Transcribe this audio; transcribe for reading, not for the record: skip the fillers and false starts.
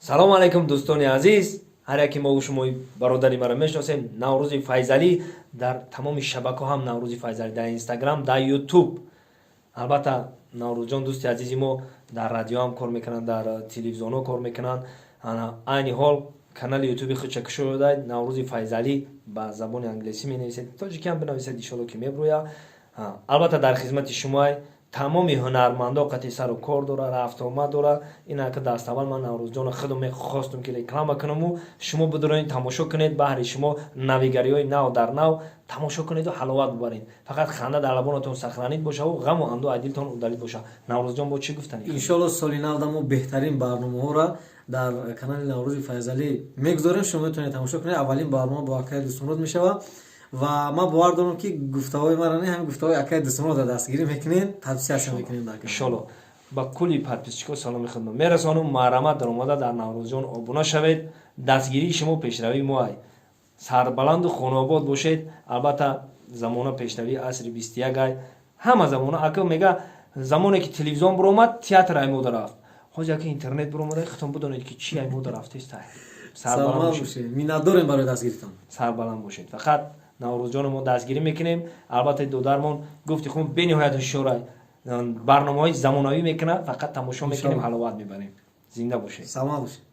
Салому алайкум, дӯстони азиз. Ҳар яке мову шумо бародари маро мешиносем, Наврӯзи Файзалӣ. Дар тамоми шабакаҳо ҳам Наврӯзи Файзалӣ, дар Инстаграм, дар Ютуб. Албатта, Наврӯзҷон, дӯсти азизи мо, дар радио ҳам кор мекунанд, дар телевизионҳо кор мекунанд. Айни ҳол канали Ютуби худша кушода, Наврӯзи Файзалӣ, ба забони англисӣ менависед, тоҷикӣ ҳам бинависед, иншолло, ки мебурӯя. Албатта, дар хизмати шумоай, тамоми ҳунармандо қати сару кор дора, рафтуомад дора. Ин ака даставвал ман Наврӯзҷона худам мехостум, ки реклама кунаму шумо бидуроед, тамошо кунед. Баҳри шумо навигариҳои нав дар нав тамошо кунеду ҳаловат бубаред. Фақат ханда дар лабонатон сахранид бошаву ғаму андӯ аз дилтон удалид боша. Наврӯзҷон, бо чӣ гуфтанӣ? Иншоалло, соли нав мо беҳтарин барномаҳоро дар канали Наврӯзи Файзалӣ мегузорем, шумо метавонед тамошо кунед. Аввалин барнома бо акаи Дӯстмурод мешавад ва ман бовар дорам, ки гуфтаҳои мара не, ҳамин гуфтаҳои акаи Дӯстмуродро дастгирӣ мекунед, тавсияшо мекунем дар канал. Иншолло, ба кулли подписчик о саломи худро мерасонам. Марҳамат, даромада дар Наврӯзҷон обуна шавед. Дастгирии шумо пешравии мо ай. Сарбаланду хонаобод бошед. Албатта, замона пешравии асри 21 ай. Ҳама замона ака мега, замоне ки телевизион биромад, театр ай мода рафт. Ҳозир ака интернет биромада, худтон бидонед, ки чӣ ай мода рафтест. Саломат бошед, миннатдорем барои дастгиритон. Сарбаланд бошед. Фақат Наврӯзҷоно мо дастгирӣ мекунем. Албатта, додармон гуфти хун бениҳоят ҳушёрай, барномаҳои замонавӣ мекунад. Фақат тамошо мекунем, ҳаловат мебарем. Зинда бошед. Саломат бошед.